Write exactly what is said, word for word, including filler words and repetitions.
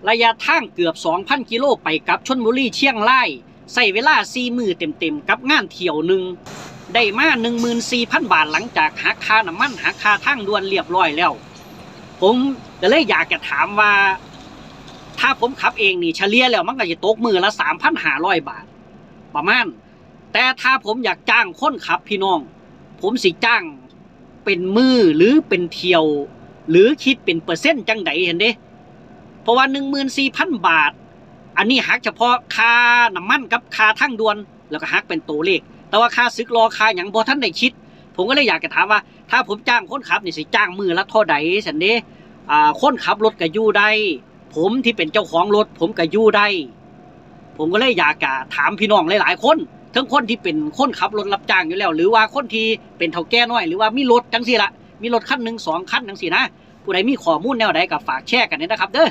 ระยะทางเกือบ สองพัน กิโล ไปกลับชลบุรีเชียงราย ใช้เวลา สี่ มื้อเต็มๆ กับงานเที่ยวหนึ่ง ได้มา หนึ่งหมื่นสี่พัน บาท หลังจากหักค่าน้ำมัน หักค่าทางด่วนเรียบร้อยแล้ว ผมก็เลยอยากจะถามว่า ถ้าผมขับเองนี่เฉลี่ยแล้วมันก็จะตกมื้อละ สามพันห้าร้อย บาท ประมาณ แต่ถ้าผมอยากจ้างคนขับพี่น้อง ผมสิจ้างเป็นมื้อหรือเป็นเที่ยว หรือคิดเป็นเปอร์เซ็นต์จังใดหั้นเด้ เพราะว่า หนึ่งหมื่นสี่พัน บาท อันนี้หักเฉพาะค่าน้ำมันกับค่าทางด่วน แล้วก็หักเป็นตัวเลข แต่ว่าค่าสึกหล่อค่าหยังบ่ทันได้คิด ผมก็เลยอยากจะถามว่า ถ้าผมจ้างคนขับนี่สิจ้างมื้อละเท่าใดซั้นเด้ อ่า คนขับรถก็อยู่ได้ ผมที่เป็นเจ้าของรถผมก็อยู่ได้ ผมก็เลยอยากจะถามพี่น้องหลายๆ คน ทั้งคนที่เป็นคนขับรถรับจ้างอยู่แล้ว หรือว่าคนที่เป็นเฒ่าแก่น้อย หรือว่ามีรถจังซี่ละ มีรถคันหนึ่งสองคันจังซี่นะ ผู้ใดมีข้อมูลแนวใดก็ฝากแชร์กันด้วยนะครับเด้อ